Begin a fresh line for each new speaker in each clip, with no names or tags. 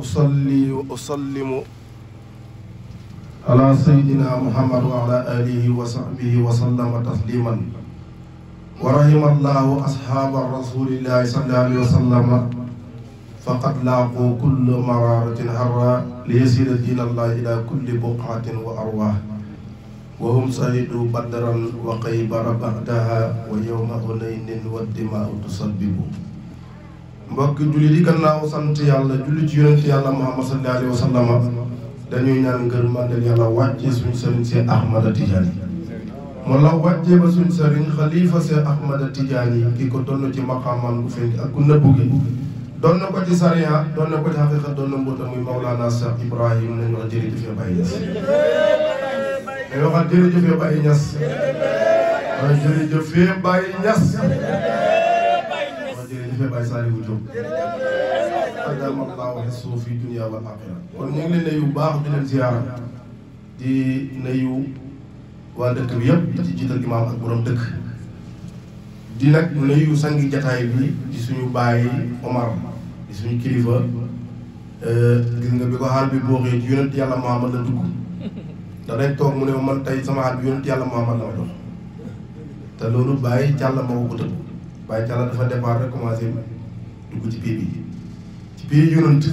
أصلي وأسلم على سيدنا محمد وعلى آله وصحبه وسلم تسليما ورحم الله أصحاب رسول الله صلى الله عليه وسلم فقد لاقوا كل مرارة حرا ليسير دين الله إلى كل بقعة وأرواح وهم شهدوا بدرا وخيبر بعدها ويوم حنين والدماء تصبب mbokk julli di gannaaw sant yàlla julli ci yonent yàlla Muhammad sallallahu alayhi wa sallam dañuy ñaan ngërmandel yàlla wàcce suñu sëriñ Seex Ahmada Tijaani moo la wàccee ba suñu sëriñ xalifa Seex Ahmada Tijaani ki ko doon ci maqaamam bu feeñ ak ku nëbbu gi doon na ko ci sariya doon na ko ci xaqiqa doon na mboota muy Mawlana Seex Ibrahim nañu wax jërëjëf Baye Niass dañu wax jërëjëf Baye Niass jërëjëf Baye Niass jërëjëf Baye Saliou Diop adamallahu xesu fi dunya wal axira kon ñu ngi leen nuyu bu baax di leen ziyaara di nuyu waa dëkk bi yëpp di ci jiital imaam ak borom dëkk di nag nuyu sangi jataay bi di suñu baay Omar di suñu kilifa gis nga bi ko xaal bi booxee ci yonent yàlla Muhammad la dugg da dañ toog mu ne man tey sama xaal bi yonent yàlla Muhammad la ma jox te loolu Baye Càlla moo ko tëb Baye Càlla dafa départ rek commencé dugg ci pays bi ci pays yonent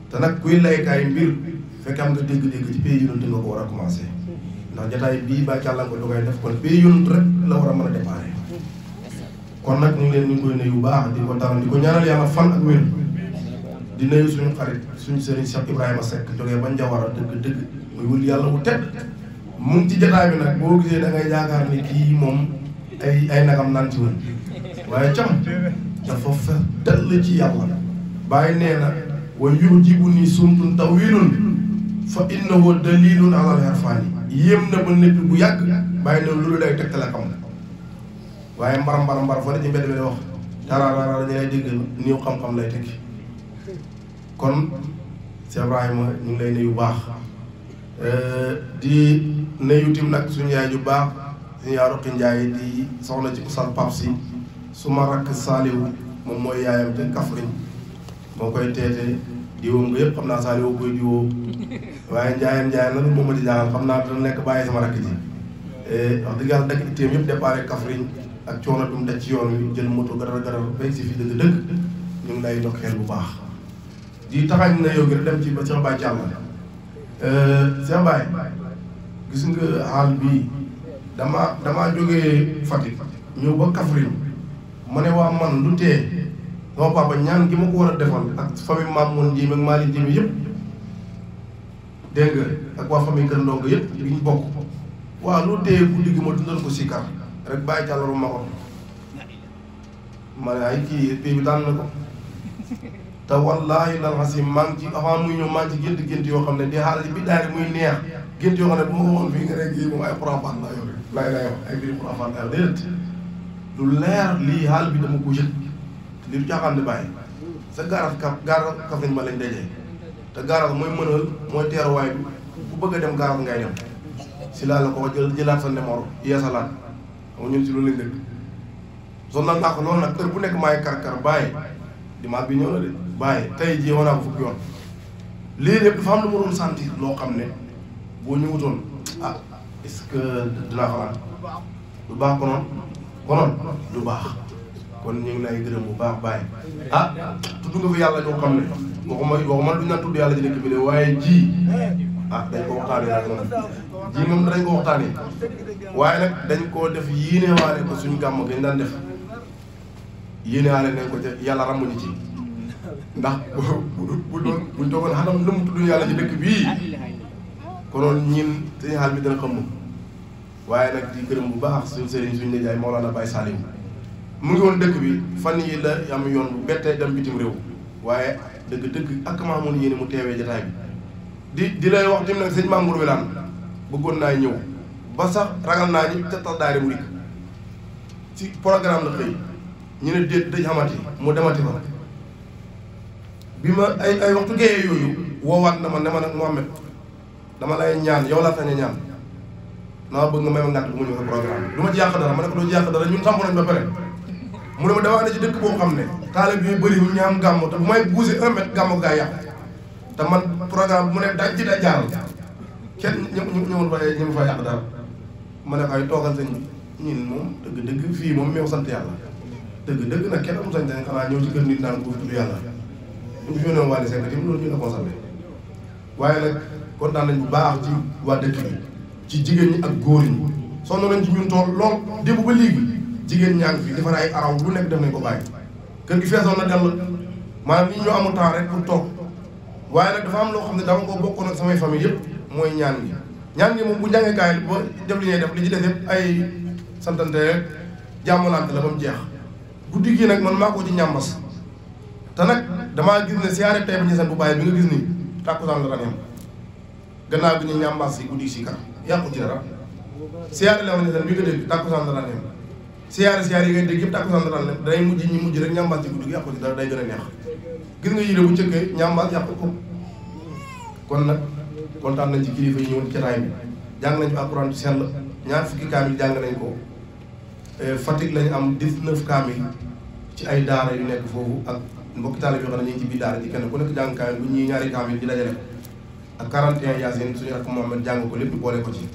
te nag kuy laykaay mbir fekk am nga dégg-dégg ci pays yonent nga ko war a commencé ndax jotaay bii Baye Càlla nga ko dogoy def kon pays yonent rek la war a mën a départ kon nag ñu ngi koy nuyu bu baax di ko dalal di ko ñaanal yàlla fan ak wér di nuyu suñu xarit suñu sëriñ Cheikh Ibrahima Seck jógee ba Njawara dëgg-dëgg muy wul yàlla bu tedd mu ngi ci jotaay bi nag boo gisee da ngay yaakaar ni kii moom ay nagam naan ci woon waaye cam dafa fa dell ci yàlla bàyyi nee na wa yujibu ni sumtun tawilun fa innahu dalilun alal harfani yéem na ba nit bu yàgg bàyyi ne loolu day tegtale xam waaye mbar fa la ci mbedd bi di wax dara dañu lay dégg néew xam-xam lay tekki kon Cheikh Ibrahima ñu ngi lay nuyu baax di nuyu tim nag suñu yaay ju baax suñu yaa Roqi Njaay di soxna ci Oustaz Pape Sy suma rakk Saliou moom mooy yaayam te Kaffrine moo koy teete diwoo nga yëpp xam naa Saliou koy diwoo waaye njaayam na lu moom ma di jaaxal xam naa dana nekk bàyyi sama rakk ji wax dëgg yàlla dëkk itteem yëpp départ Kaffrine ak coono bi mu daj ci yoon wi jël moto garal bay si fii dëgg ñu ngi lay ndokkeel bu baax di taxañ na yow gi dem ci ba Cheikh Baye Càlla Cheikh Baye gis nga xaal bii damaa jógee Fatick ñëw ba Kaffrine ma ne waa man lu tee sama papa ñaan gi ma ko war a defal ak famille maam moon Ndiémé ak Malick Ndiémé yëpp dégg nga ak waa famille Kër Ndongo yëpp bi ñu bokk waaw lu tee guddi gi ma dundal ko sikar rek Baye Càlla ma ko ma ne ay kii pay bi daan na ko te wallaahi lal xasim maa ngi ci avant muy ñëw maa ngi ci gént yoo xam ne di xaaral bi daal muy neex gént yoo xam ne bu ma waxoon fii nga rek yi moom ay xuraafaat la yor lay wax ay mbiri xuraafaat la yor déedéet lu leer lii xaal bi dama ko yëg li du caaxaan ne bàyyi sa gaaraas Kaffrine ma lañ dajee te gaaraas mooy mënal mooy teeruwaay bi ku bëgg a dem gaaraas ngay dem si laa la ko jëlaat sa numéro yeesalaat xam ñun si loolu lañ dëkk sonal naa ko loolu nag heure bu nekk maay kar bàyyi dimanche bi ñëw na de bàyyi tey jii wanaa ko fukki yoon lii lépp dafa am lu ma doon sentir loo xam ne boo ñëwutoon est-ce que dinaa xalaat du baax konoon du baax kon ñu ngi lay gërëm bu baax bàyyi tudd nga fi yàlla ñoo xam ne waxuma duñ naan tudd yàlla ci dëkk bi de waaye dañ ko waxtaanee nag moom dañ ko waxtaanee waaye nag dañ koo def yéene waale ko suñu gàmm gañ daan def yéene waale nañ ko te yàlla ramuñu ci ndax buñ toogoon xanam lu mu tudd yàlla ci dëkk bii konoon ñin suñu xaal bi dana xam waaye nag di gërëm bu baax suñu sëriñ suñu nijaay Mawlana Baye Salim mu ngi woon dëkk bi fan yi la am yoon bu bettee dem bitim réew waaye dëgg ak maa moon yéene mu teewee jotaay bi di lay wax tim nag sëñ Mamour Wilane bëggoon naa ñëw ba sax ragal naa ñi ca tax daari mu dikk ci programme la xëy ñu ne déet dëj xamati mu demati fa bi ma ay waxtu géeyee yooyu woowaat na ma ne ma nag Mohamed dama lay ñaan yow laa tañ a ñaan dama bëgg nga may ma ngàtt bu ma ñëw sa programme du ma ci yàq dara ma ne ko doo ci yàq dara ñun samp nañ ba pare mu ne ma damaa ne ci dëkk boo xam ne taalibe yu bëri ñu am gàmmu te bu may bougé 1 mètre gàmmu gaa yàqu te man programme mu ne daj ci da jaaral kenn ñu fa yàq dara ma ne ko ay toogal sëñ bi ñun moom dëgg fii moom meew sant yàlla dëgg nag kenn amul sañ dañ xanaa ñëw ci kër nit naan ko tudd yàlla ñu fi noonu wàlli sekk tim loolu ñu la conservé waaye nag kontaan nañ bu baax ci waa dëkk bi ci jigéen ñi ak góor ñi sonn nañ ci ñun tool lool démb ba léegi jigéen ñaa ngi fi defar ay araw lu nekk def nañ ko bàyyi kër gi feesoon na dell maanaam nit ñoo amul temps rek pour toog waaye nag dafa am loo xam ne dama ko bokkoon ak samay famille yëpp mooy ñaan gi moom bu njàngee kaay ba def li ñuy def li ci def yëpp ay santante rek jàmmalante la ba mu jeex guddi gii nag man maa ko ci ñàmbas te nag damaa gis ne siyaare tey ba ñeseen bu bàyyi bi nga gis nii tàkkusaan la daan yem gannaaw bi ñu ñàmbas si guddi si kanam yàqu ci dara siyaare la ñeseen bi nga dégg tàkkusaan la daan yem siyaare yi ngay dégg yëpp tàkkusaan la daan yem day mujj rek ñàmbas si guddi gi yàqu ci dara day gën a neex gis nga yére bu cëkkee ñàmbas yàqu ko kon nag kontaan nañ ci kilifa yi ñëwoon ci jotaay bi jàng nañ fi alxuraan ci sell ñaar fukki kaamil jàng nañ ko Fatick lañu am 19 kaamil ci ay daara yu nekk foofu ak mbokki taalibe yoo xam ne ñu ngi ci biir daara ji kenn ku nekk jàng kaamil bu ñuy ñaari kaamil di dajale ak 41 yaasin suñu rakk Mohamed jàng ko lépp boole ko ci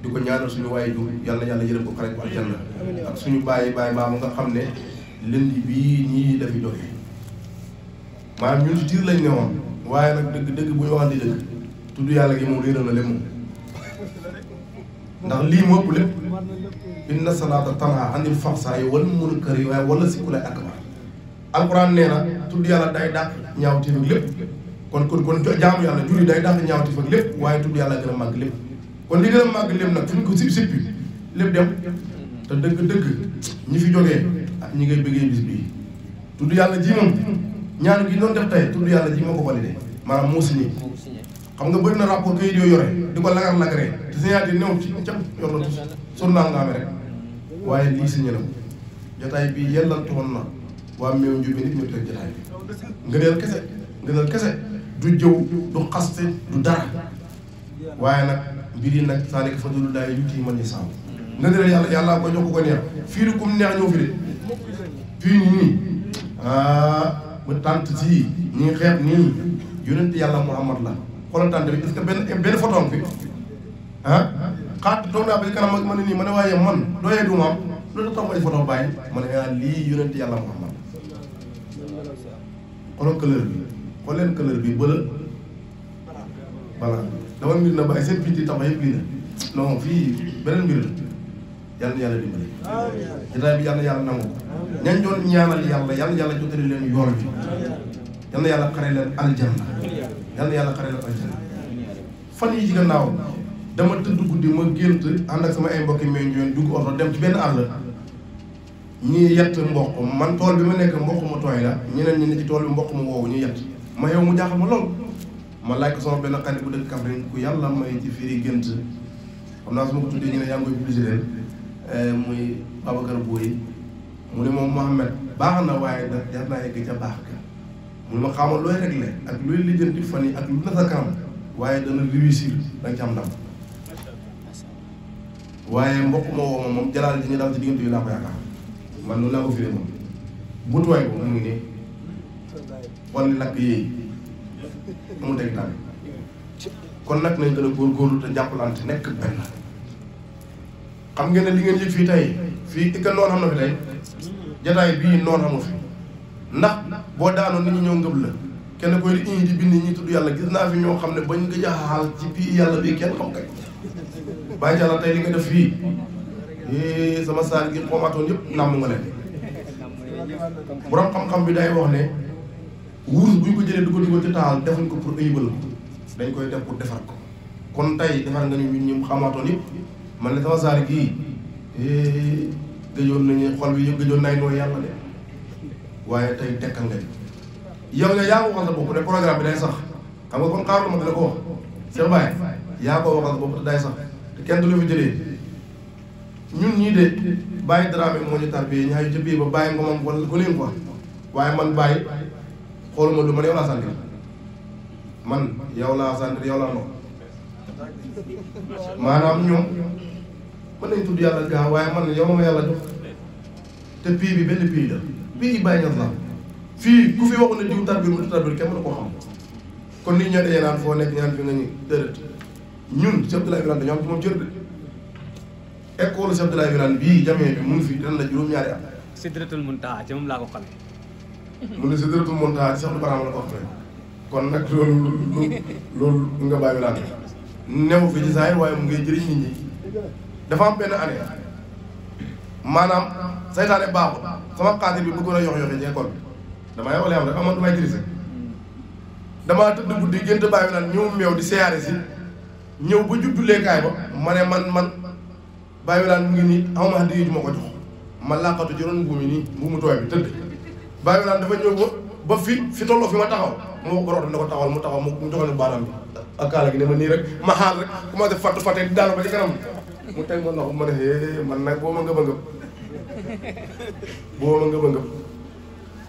di ko ñaanal suñu waaye ju yàlla na yàlla yërëm ko xarit ko aljanna ak suñu bàyyi baabu nga xam ne lëndi bii ñii dafi doge maanaam ñun ci tiir lañ ne woon waaye nag dëgg bu ñu waxante dëgg tudd yàlla gi moom réeral na lépp moom ndax lii moo ëpp lépp inna salaata tanhaa anil fahsaa'i wal munkari waaye wala sikku lay akbar alquran nee na tudd yàlla day dàq ñaawteef ak lépp kon jaamu yàlla julli day dàq ñaawteef ak lépp waaye tudd yàlla gën a màgg lépp kon li gën a màgg lépp nag fu ñu ko sippi lépp dem te dëgg ñi fi jógee ñi ngay bëggee bis bii tudd yàlla ji moom ñaan gi doon def tey tudd yàlla ji moo ko validé maanaam moo signé xam nga bëri na rapport kayit yoo yore di ko lagaree te signature néew ci cap yor na tus son naa nga amee rek waaye lii signé na ko jotaay bi yellantoon na waa meew njubi nit ñu teg jotaay bi ngëneel kese du jëw du xaste du dara waaye nag mbir yi nag saa nekk fa dulu daay yuti man ñi saaw ngëneel yàlla ko jox ko neex fii di kum neex ñëw fi de fii nii ba tant si ñi xeet nii yonent yàlla Muhammad la xoolal tant bi est-ce que benn photo am fi xaat toog naa ba ci kanam ma ne nii ma ne waaye man dooyee du ma am loolu tax ma ay photo bàyyi ma ne lii yonent yàlla Muhammad xoolal couleur bi bëla voilà dama mbir na bàyyi seen piiti tax yëpp lii la non fii beneen mbir la yàlla na yàlla dimbali jotaay bi yàlla na yàlla nangu ko ñañ doon ñaanal yàlla yàlla jotali leen yool bi yàlla na yàlla xare leen aljanna yàlla na yàlla xare leen aljanna fan yi ci gannaaw dama tëdd guddi ma gént ànd ak sama ay mbokki may njoon dugg oto dem ci benn àll ñii yett mboq man tool bi ma nekk mboq mu tooy la ñeneen ñi ne ci tool bi mboq mu woowu ñu yett ma yow mu jaaxal ma lool ma laaj ko sama benn xarit bu dëkk Kaffrine ku yàlla may ci firi gént xam naa su ma ko tuddee ñu ne yaa ngi koy publicité muy Babacar Boye mu ne moom Mouhamed baax na waaye da jar naa egg ca baax ga mu ne ma xamal looy réglé ak looy lijjanti fan yi ak lu na sa kanam waaye dana réussir da nga ci am ndam waaye mbokk ma woo ma moom jalaal ji ñu daal ci diggante yi laa ko yaakaar man noonu laa ko firee moom bu tuwaay ko mu ngi nii wala lakk yéey amul teg tànk kon nag nañ gën a góorgóorlu te jàppalante nekk benn xam ngeen ne li ngeen yëg fii tey fii ikka noonu xam na fi tey jataay bii noonu xamu fi ndax boo daanoon nit ñi ñëw ngëb la kenn koy di di bind ñi tudd yàlla gis naa fi ñoo xam ne bañ nga jaxaal ci bii yàlla bii kenn xam kay bàyyi yàlla tey li nga def fii sama saal gi xomaatoon yëpp nàmm nga leen borom xam-xam bi day wax ne wurus buñ ko jëlee du ko dugal ci taal defuñ ko pour ayibal ko dañ koy def pour defar ko kon tey defar nga ni ñun ñi xamaatoon yëpp man ne sama saal gii gëjoon nañu xol bi yëpp gëjoon naay nooy yàlla de waaye tey tekkal nga yow nga yaa ko waxal sa bopp ne programme bi day sax xam nga kon xaarul ma dina ko wax Cheikh Baye yaa ko waxal sa bopp te day sax te kenn du la fi jëlee ñun ñii de Baye Dramé moo ñu tarbiyee ñaari jëppee ba Baye Ngomam wala ko leen quoi waaye man Baye xooluma lu man yow laa sant man yow laa sant yow laa noonu maanaam ñoom mën nañ tudd yàlla gaa waaye man yow ma yàlla jox te pii bi benn pii la pii yi bàyyi ñas la fii ku fi waxu ne diw tarbiir mu tarbiir kenn mën a koo xam kon nit ñoo dajee naan foo nekk ñaan fi nga ñu déedéet ñun Cheikh Abdoulaye Wilane dañoo am ci moom cër de école Cheikh Abdoulaye Wilane bii jamee bi mu ngi fi dina la juróom-ñaari at
Sidratul Muntaha ci moom laa ko xamee
mu ne Sidratul Muntaha Cheikh Abdou Barama la ko xamee kon nag loolu nga bàyyi Wilane new fi ci saa waaye mu ngi jëriñ nit ñi dafa am benn année maanaam saytaane baaxul sama xaatir bi bëggoon a yox-yoxe ci école bi damay wala am rek amoon damay dirigé damaa tëdd guddi gént bàyyi naan ñëw meew di siyaare si ñëw ba jubduleekaay ba ma ne man bàyyi naan mu ngi nii xaw ma digg ju ma ko jox ma làqatu ci ron mbuumi nii mbuumu tooy bi tëdd bàyyi naan dafa ñëw ba fi tolloo fi ma taxaw mu wax borom ne ko taxawal mu taxaw mu joxoon baaraam bi ak kaala gi ne ma nii rek ma xaar rek commencé fàtte di daanu ba ci kanam mu teg ma ndox ma ne man nag boo ma ngëb a ngëb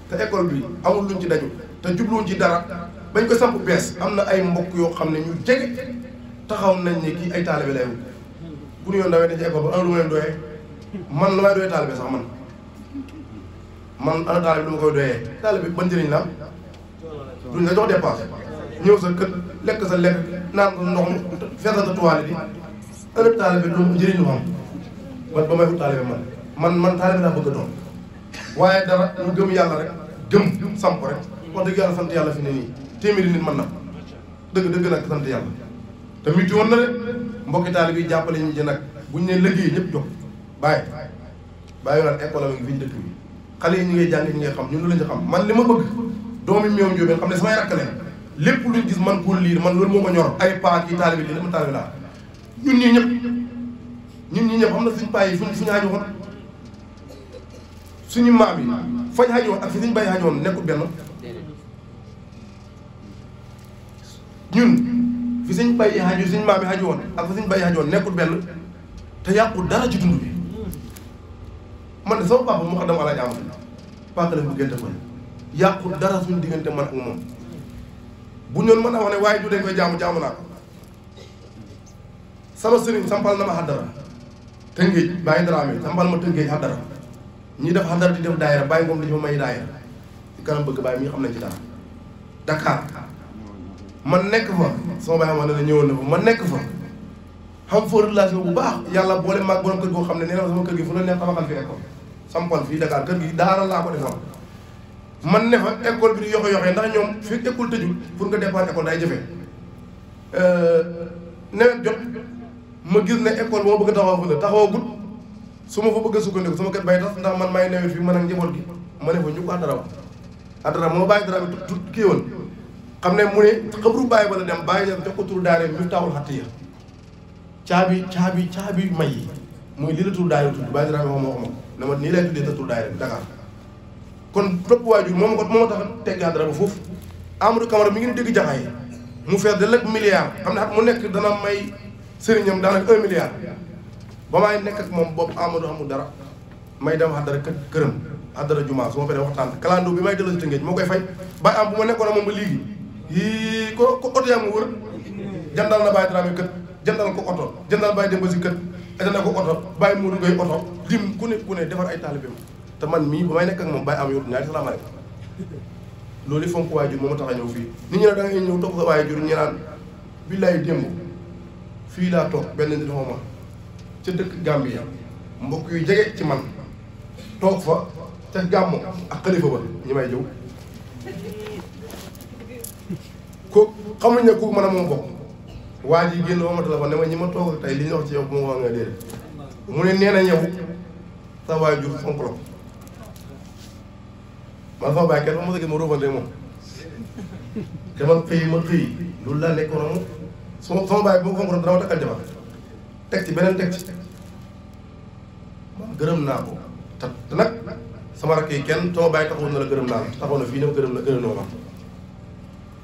te école bi amul luñ ci daju te jubluwuñ ci dara bañ ko samp bees am na ay mbokk yoo xam ne ñu jege taxaw nañ ne kii ay taalibe lay wut bu ñu yoon dawee dañ ci école ba am lu ma leen doyee man la may doyee taalibe sax man ana taalibe du ma koy doyee taalibe ban njëriñ la duñ la jox dépense ñëw sa kër lekk sa lekk naan ko ndox mu feesal sa tuwaale di ëllëg taalibe du njëriñ lu xam man ba may wut taalibe man taalibe laa bëgg a doon waaye dara ñu gëm yàlla rek gëm samp rek wax dëgg yàlla sant yàlla fi ne nii téeméeri nit mën na dëgg nag sant yàlla te miti woon na de mbokki taalibe yi jàppale ñu ci nag buñ ne liggéey ñëpp jox bàyyi naan école am fi ñu dëkk bi xale yi ñi ngay jàng ñi ngay xam ñun lu lañu xam man li ma bëgg doomi meew njóobeen xam ne samay rakk leen lépp luñ gis man koo liir man loolu moo ma ñor ay paa yi taalibe lii dama taalibe laa ñun ñii ñëpp xam na suñ paa yi fuñ xaaju woon suñu maam yi fañ xaaju woon ak fi suñ bàyyi xaaju woon nekkul benn ñun fi suñ bàyyi xaaju suñ maam yi xaaju woon ak fi suñ bàyyi xaaju woon nekkul benn te yàqul dara ci dund bi man de sama papa mu xaddam ala jaam papa la bu génte ko yàqul dara suñu diggante man ak moom bu ñoon mën a wax ne waaye ju dañ koy jaamu naa ko sama sëriñ sampal na ma xaddara tëngéej bàyyi daraame sampal ma tëngéej xaddara ñi def xaddara di def daayira bàyyi moom dañu ma may daayira ci kanam bëgg bàyyi mi xam nañ ci dara Dakar man nekk fa sama bàyyi xam ne ñëwoon na fa man nekk fa xam fa relation bu baax yàlla boole maag borom kër goo xam ne nee na sama kër gi fu la neex tabaxal fi école sampal fii Dakar kër gi daara laa ko defoon man ne fa école bi di yoxe ndax ñoom fii école tëjul pour nga départ école day jafe nawet jot ma gis ne école boo bëgg a taxaw fa la taxawagut su ma fa bëgg a sukkandiku sama kër bay tas ndax man maay nawet fii man ak njaboot gi ma ne fa ñu ko addara moo bàyyi dara bi tut kii woon xam ne mu ne xabru bàyyi ba la dem bàyyi jox ko turu daare mi taawul xatt ya caabi may yi mooy lii la turu daare tudd bàyyi dara bi moo ko ne ma nii lay tuddee sa turu daare bi Dakar kon topp waajur moo tax tegg dara ba foofu Amadou Camara mi ngi dégg jaxaay mu fees de lëg milliard xam ne at mu nekk dana may sëriñam daanaka 1 milliard ba maay nekk ak moom boobu Amadou amul dara may dem xaddara këram xaddara jumaa su ma fee waxtaan kalandoo bi may delloo si Tëngéej moo koy fay bàyyi am bu ma nekkoon ak moom ba léegi yii ko oto yaa ma wër jëndal na bàyyi daraame kët jëndal ko oto jëndal bàyyi dem ba si kët jëndal ko oto bàyyi Mourou Gueye oto lim ku ne defar ay taalibeem te man mii ba may nekk ak moom bàyyi am yor ñaari salaamaaleykum loolu yi fonk waajur moo ma tax a ñëw fii nit ñi ne da ngay ñëw topp sa waajur ñu naan billaay démb fii laa toog benn nit xaw ma ca dëkk Gambie mbokk yu jege ci man toog fa ca gàmmu ak xalifa ba ñi may jëw ko xamuñ ne kooku mën a moom bokk waa ji génn woo ma téléphone ne ma ñi ma toog tey li ñu wax ci yow bu ma wax nga déedéet mu ne nee na ñëw sa waajur fonk la man sama bàyyi kenn ma mos a gis ma róobante moom dama xëy ma xëy loolu laa nekkoon moom sama bàyyi bu ma fonk dama takkal jabar teg ci beneen teg ci man gërëm naa ko te nag sama rakk yi kenn sama bàyyi taxawoon na la gërëm naa la taxaw na fii ne gërëm na ma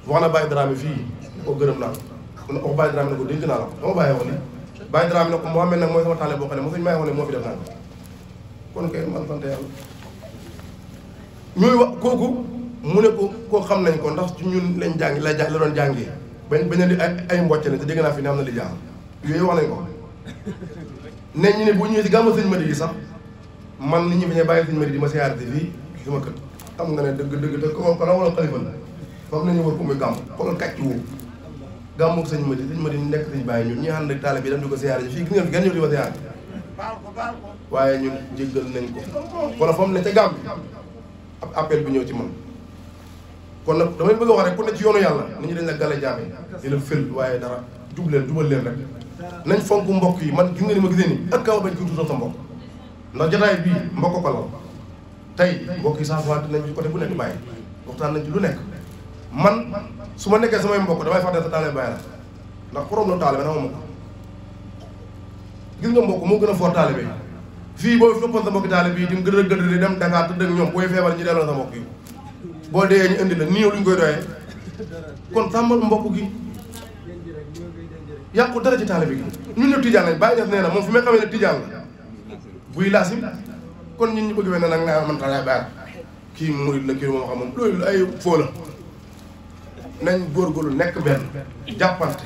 wax na Baye Dramé fii ne ko gërëm naa ko ne ko Baye Dramé ne ko dénk naa la ko sama bàyyi wax ni Baye Dramé ne ko Mouhamed nag mooy sama tàlle boo xam ne mosuñu may wax ne moo fi def naa ko kon kay man sant yàlla ñuy wax kooku mu ne ko koo xam nañ ko ndax ci ñun lañ jàng la doon jàngee bañ a di ay mbocc ne te dégg naa fi ne am na li jaaxal yooyu wax nañ ko ne ñu ne bu ñëwee si gàmmu sëñ Madi gi sax man nit ñi fi ne bàyyi sëñ Madi di ma siyaare fii sama kër xam nga ne dëgg te ko la wala xalifa la fam nañu war ko muy gàmm xoolal kàcc woo gàmmu sëñ Madi nekk sëñ bàyyi ñun ñi ànd ak taale bi dem di ko siyaare fii gis ngeen fi gan ñëw di ma siyaare waaye ñun jéggal nañ ko wala fa mu ne ca gàmm bi ab appel bi ñëw ci man kon nag damay bëgg a wax rek ku ne ci yoonu yàlla nit ñi dañ la gale jaame di la fël waaye dara jubal leen rek nañ fonk mbokk yi man gis nga ni ma gisee ni ak kaw bañ koy tuutal sa mbokk ndax jotaay bii mbokk ko la tey mbokk yi sax waat nañ ci côté bu nekk bàyyi waxtaan nañ ci lu nekk man su ma nekkee samay mbokk damay fàtte sa taale bàyyi la ndax xorom la taale ba dama ma ko gis nga mbokk moo gën a fort taale bi fii boo foppoon sa mbokki taale bii di gëdë di dem Dakar tëdd ak ñoom booy feebar ñu delloo sa mbokk yi boo dee ñu indi la nii luñ koy doyee kon sàmmal mbokk gi yàqu dara ci taale bi ñun ñëpp tijaan lañ bàyyi def nee na moom fu may xamee ne tijaan la buy laasim kon ñun ñu bëgg we ne nag naa man taala bàyyi kii murid la kii moom xam moom loolu ay foo la nañ góorgóorlu nekk benn jàppante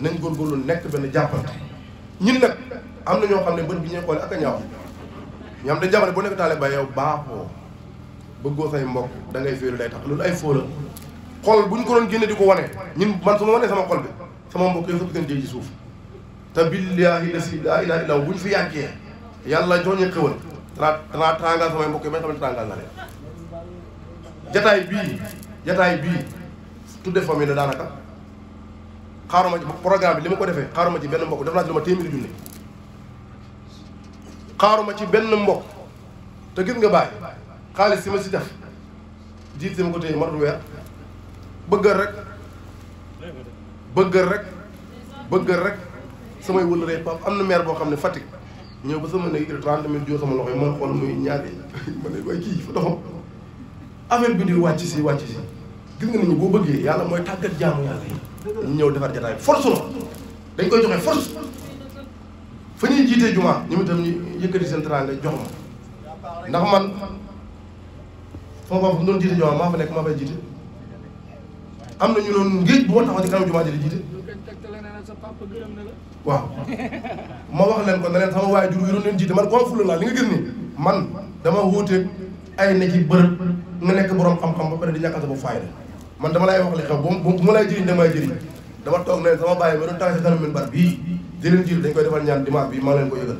nañ góorgóorlu nekk benn jàppante ñun nag am na ñoo xam ne bët bi ñuy xoole ak a ñaaw ñoo xam ne jamono boo nekk taale ba yow baaxoo bëggoo say mbokk da ngay féeru day tax loolu ay foo la xol bu ñu ko doon génne di ko wane ñun man su ma wanee sama xol bi sama mbokk yow sëpp seen jéeg ci suuf te billaahi la si laa ilaaha illa bu ñu fi yàggee yàlla joñe xewal danaa tàngal samay mbokk yi bañ xam ne tàngal na leen jataay bii tudde famille la daanaka xaaruma ci programme bi li ma ko defee xaaruma ci benn mbokk def naa ci lu ma téeméeri junne xaaruma ci benn mbokk te gis nga bàyyi xaalis si ma si def jiit si ma ko téye matul weer bëggal rek samay wëlëree pap am na maire boo xam ne Fatick ñëw ba sama nekk 30 000 joo sama loxo yi man xool muy ñaari ma ne waaye kii fa doxam affaire bi di wàcc si gis nga nit ñi boo bëggee yàlla mooy tàggat jaamu yàlla yi ñu ñëw defar jataay force la dañ koy joxe force fa ñuy jiitee jumaa ñu itam ñu yëkkati seen teraanga jox ma ndax man sama bopp doon jiite jumaa maa fa nekk maa fay jiite am na ñu doon ngéej bu ma taxaw ci kanam jumaa ji di jiite waaw ma wax leen ko ne leen sama waay jur yi doon leen jiite man ko fula laa li nga gis ni man dama wuuteeg ay ne ci bërëb nga nekk borom xam-xam ba pare di ñàkkal sa bopp fayda man dama lay wax li xew bu ma lay jëriñ damay jëriñ dama toog ne sama bàyyi ma doon tax si kanam min bar bii di leen jiite dañ koy defal ñaan dimanche bii maa leen ko yëgal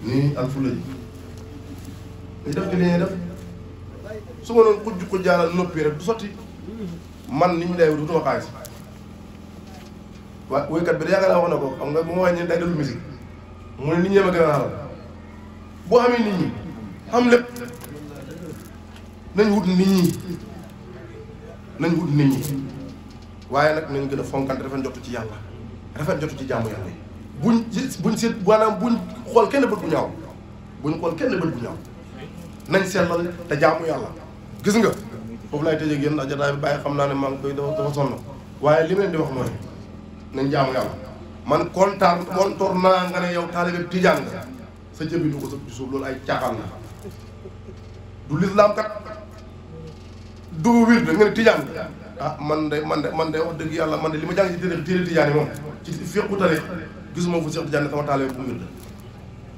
nii ak fula ji ñu def ci li ñuy def su ma doon xujj ko jaalal noppi rek du sotti man nit ñi day wutuma xaalis waaye woykat bi da yaakaar naa wax na ko xam nga bu ma waxee ñu day déglu musique mu ne nit ñi ma gën a xaaral boo xamee nit ñi xam lépp nañ wut nit ñi waaye nag nañ gën a fonkante rafet jotu ci yàlla rafet jotu ci jaamu yàlla yi buñ seet maanaam buñ xool kenn bët bu ñaaw nañ seetlal te jaamu yàlla gis nga foofu laay tëjee ak yéen ndax jotaay bi bàyyi xam naa ne maa ngi koy dafa sonn waaye li ma leen di wax mooy nañ jaamu yàlla man kontor naa nga ne yow taalibe tijaan nga sa jëmbi du ko sa ci suuf loolu ay caaxaan la du lislaam kat du wir da nga ne tijaan nga ah man de wax dëgg yàlla man de li ma jàng ci téere tijaan yi moom ci fiqu tarix gisuma fu Cheikh Tidiane sama taalibe bu wir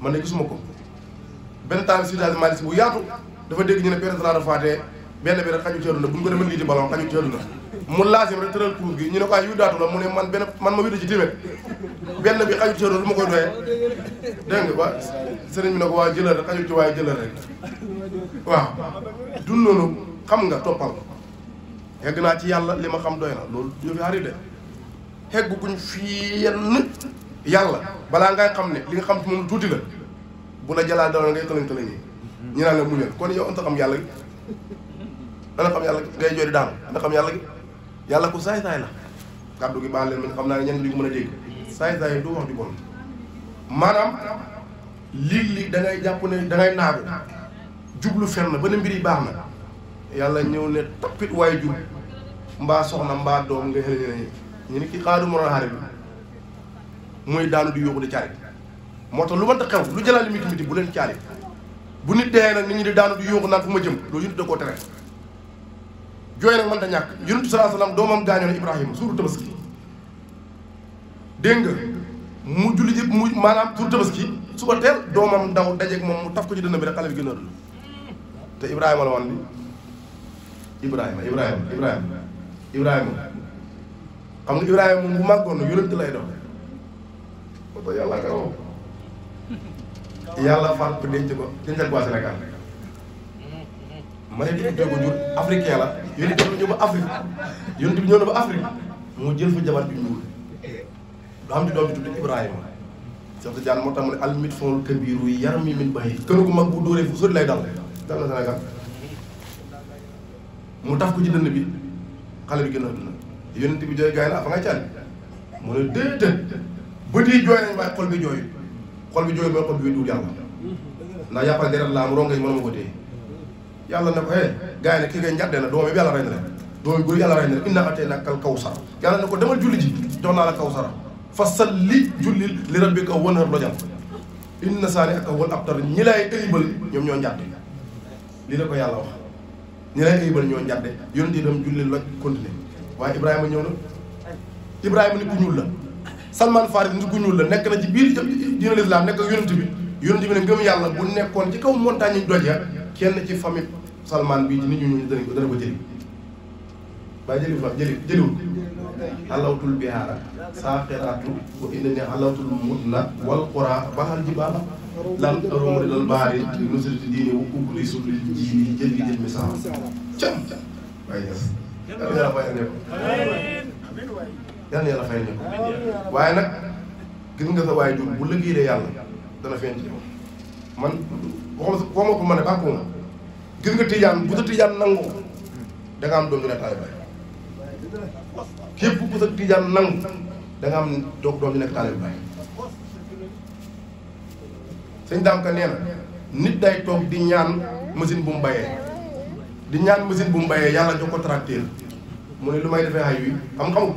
man de gisuma ko benn taalibe si Malick bu yaatu dafa dégg ñu ne père Sala faatee benn bi rek xaju ci àdduna bu ñu ko demee lii ci ballon xaju ci àdduna mu laasim rek tëral kuur gi ñu ne ko ay yu daatu la mu ne man ma witte ci téeméer benn bi xaju ci àdduna lu ma koy doyee dégg nga waa sëriñ bi ne ko waa jëlal rek xaju ci waaye jëlal rek waaw dun noonu xam nga toppal xegg naa ci yàlla li ma xam doy na loolu yooyu xarit de xegg guñ fii yenn yàlla balaa ngay xam ne li nga xam ci moom tuuti la bu la jalaa daloon ngay tëlañ yi ñu naan la muñal kon yow anta xam yàlla gi dana xam yàlla ngay jooy di daanu dana xam yàlla gi yàlla ku saay-saay la kàddu gi baal leen mi nga xam naa ne ñenn ñi ko mën a dégg saay-saay du wax di bon maanaam léeg-léeg da ngay jàpp ne da ngay naagu jublu fenn ba ne mbir yi baax na yàlla ñëw ne toppit waaye jub mbaa soxna mbaa doom nga xëy ñu ne kii xaadu mën a xarit muy daanu di yóbbu di caari moo tax lu mënta xew lu jëlaat miti bu leen caari bu nit dee nag nit ñi di daanu di yóbbu naan fu ma jëm loolu yëpp da koo tere jooy nag mënta ñàkk yonent bi sallallahu alayhi wasallam doomam gaañoo na Ibrahima suuru tabaski dégg nga mu julli ji mu maanaam suuru tabaski suba teel doomam daw dajeeg moom mu taf ko ci dënn bi rek xale bi gën a dund te Ibrahima la woon li Ibrahima xam nga Ibrahima moom bu màggoon yonent lay doon oto yàlla ka woo yàlla faat ko denc ko dencal ko Sénégal ma ne di ko jur africain la yonent bi ñëw ba Afrique yonent bi ñëw na ba Afrique mu jël fa jabar bi ñuul du am ci doom bi tudd Ibrahima Cheikh Tidiane moo tax mu ne almit fol kabiru yaram mi min bàyyi kër gu mag bu dóoree fu sori lay dal na Sénégal mu taf ko ci dënn bi xale bi gën a dund yonent bi jooy gaay la fa nga caali mu ne déedéet bët yi jooy nañ waaye xol bi jooy mooy xol bi duul yàlla ndax yàppal deret la am rongañ mënuma ko téye yàlla ne ko gaay ne kii ngay njàddee na doom yi yàlla rey na leen doom yi góor yàlla rey na leen inna ataynaaka al kawsar yàlla ne ko demal julli ji jox naa la kawsara fa salli jullil li rabbika wanhar lojal inna saani'aka huwal abtar ñi lay ayibal ñoom ñoo njàdde lii la ko yàlla wax ñi lay ayibal ñoo njàdde yonent yi dem julli loj continuer waaye Ibrahima ñëw na Ibrahima nit ku ñuul la Salman Faris nit ku ñuul la nekk na ci biir diina l'islam nekk ak yonent bi ne ngëm yàlla bu nekkoon ci kaw montagne yi doj ya kenn ci famille Salman bii ci nit ñu dana ko jëli waaye jëliwul alawtul bihaara saaxiraatu wa innani alawtul mudna wal qura bahal jibaala lan aromu dal baari nusrati diine wa kubli sulli jiini jël misaal cam waaye yes yàlla fay ne ko yàlla fay ne ko waaye nag gis nga sa waay jur bu liggéeyee yàlla dana feeñ ci yow man waxuma ko ma ne bàkkuwuma gis nga tijaan bu sa tijaan nangu da nga am doom ju nekk taalibe képp ku sa tijaan nangu da nga am doom ju nekk taalibe Baay sëñ daam ka nee na nit day toog di ñaan machine bu mu bayee di ñaan machine bu mu bayee yàlla jox ko tracteur mu ne lu may defee ay wi xam-xamul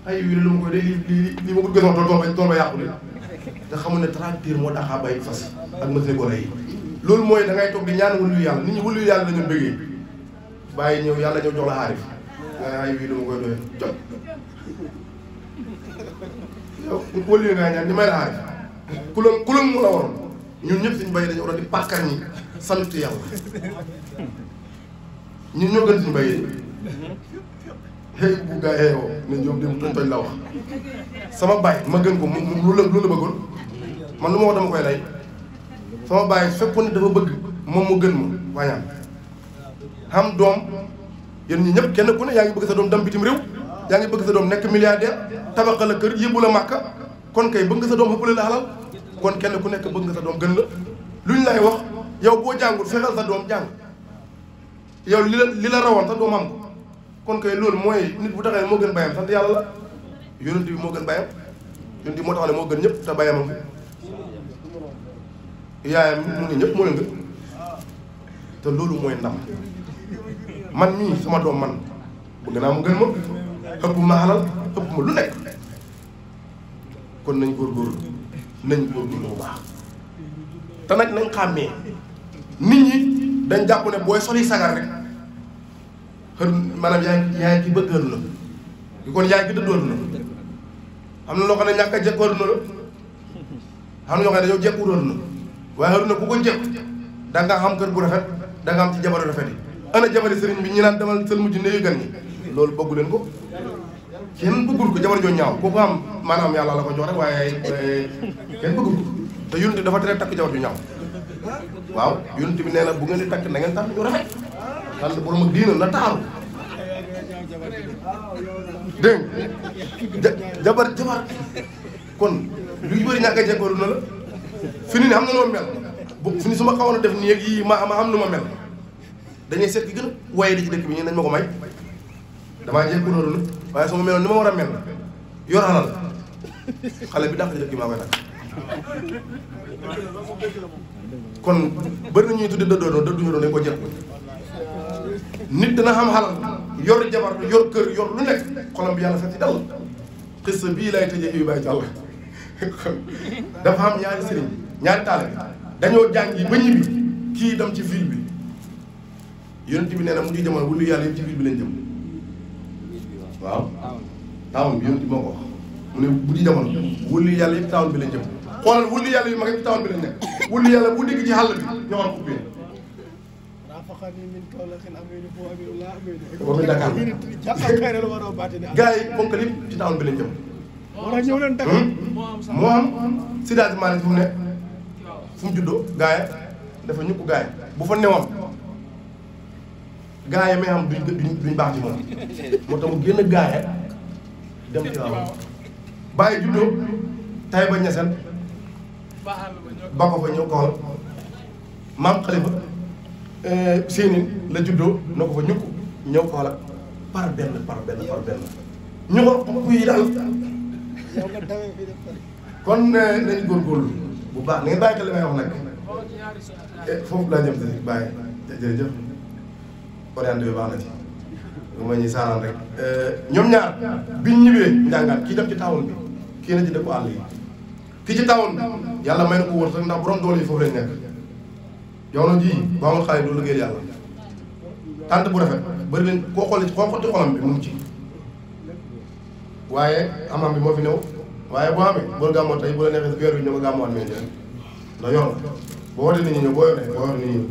ay wi lu ma koy dee li ma ko gënoon tool ba yàqu li te xamul ne tracteur moo taxaa bay fas ak machine gone yi loolu mooy da ngay toog di ñaan wëlu yàlla nit ñi wëlu yàlla la ñu bëggee bàyyi ñëw yàlla ñëw jox la xaarif nga ay wi lu ma koy doyee jot yow wëlu yi nga ñaan ñi may la xaarif kulam mu la waroon ñun ñëpp suñu bay dañu war a di pàkkar ñi sant yàlla ñun ñoo gën suñu bay yi xëy bu gaa yeewoo ne ñoom dem toñ la wax sama baay ma gën ko lu la bëggoon man lu ma wax dama koy lay sama baay fekkoon ne dafa bëgg moom mu gën ma wañaan xam doom yéen ñi ñëpp kenn ku ne yaa ngi bëgg sa doom dem bitim réew yaa ngi bëgg sa doom nekk milliardaire tabaxal la kër yóbbu la màkka kon kay bëgg nga sa doom ëppale la xalal kon kenn ku nekk bëgg nga sa doom gën la luñ lay wax yow boo jàngul fexeel sa doom jàng yow li la rawoon sa doom am ko kon kay loolu mooy nit bu taxee moo gën bayam sant yàlla la yonent bi moo gën bayam yonent bi moo tax ne moo gën ñëpp te bayamam yaayam mu ngi ñëpp moo leen gën te loolu mooy ndam man mii sama doom man bëgg naa mu gën ma ëpp ma xalal ëpp ma lu nekk kon nañ góorgóorlu bu baax te nag nañ xàmmee nit ñi dañ jàpp ne booy soli sagar rek xër maanaam yaay ki bëgg na bi kon yaay ki dëddoon na xam na loo xam ne ñàkk a jekkoon na la xam na ñoo xam ne dañoo jekkudoon na waaye xër na ku ko jekk da nga xam kër bu rafet da nga am ci jabaru rafet yi ana jabari sëriñ bi ñi naan demal sël mujj néeyu gan ñi loolu bëggu leen ko kenn bëggul ko jabar joo ñaaw kooku am maanaam yàlla la ko jox rek waaye kenn bëggul ko te yonent bi dafa tere takk jabar ju ñaaw waaw yonent bi nee na bu ngeen di takk na ngeen takk ñu rafet xam borom ak diina na taaru dégg nga jabar kon lu ñu bëri ñàkk a jekkooru na la fi ni xam na noo mel bu fi ni su ma xawoon a def nii ak yii ma xam nu ma mel dañuy seet ki gën a waaye di ci dëkk bi ñu nañ ma ko may damaa jekkooru na waaye su ma meloon ni ma war a mel yor xalal xale bi dàq ci dëkk bi maa koy takk kon bëri na ñuy tudde dëdduñu doon dañ ko jekku nit dana xam xalal yor jabar yor kër yor lu nekk xolam bi yàlla fekk ci dal xissa bii lay tëjee yu bàyyi ci àlla dafa am ñaari sëriñ ñaari taale bi dañoo jàngi ba ñibbi kii dem ci ville bi yonent bi nee na mu ngi jamono wulu yàlla yëpp ci ville bi lañ jëm waaw taawun bi yonent bi moo ko wax mu ne bu di jamono wulu yàlla yëpp taawun bi lañ jëm xoolal wulli yàlla yu mag yi ci tawan bi lañ nekk wulli yàlla bu digg ci xàll bi ñoo war ko ubbee wa min Dakar gars yi comme que lépp ci tawan bi lañ jëm moo am Sidaati Maalik fu mu ne fu mu juddoo gars yi dafa ñukk gars yi bu fa newoon gars yi may xam duñ baax ci moom moo tax mu génn gars yi dem ci waaw bàyyi juddoo tay ba ñeseen ba ko fa ñëw Kaolack maam Xalifa Séenine la juddoo na ko fa ñukk ñëw Kaolack par benn ñu war ko yi daal kon nañ góorgóorlu bu baax na ngeen bàyyi xel li may wax nag foofu laa jëm si bàyyi jërëjëf orienté bi baax na ci lu ma ñuy saaraan rek ñoom ñaar biñ ñëwee njàngaat kii dem ci tawoon bi kii na ci dëkku àll yi kii ci tawoon bi yàlla may na ko wërsëg ndax borom doole yi foofu lañ nekk yow ji boo amul xaalis doo liggéey yàlla tànt bu rafet bëri leen koo xool ci xooti xolam bi mu ngi ci waaye amam bi moo fi ñëw waaye boo amee boo gàmmoo tey bu la neexee weer wi ñëw nga gàmmuwaat meen jël ndax yoon la boo wootee nit ñi ñëw boo yoree nit ñi ñëw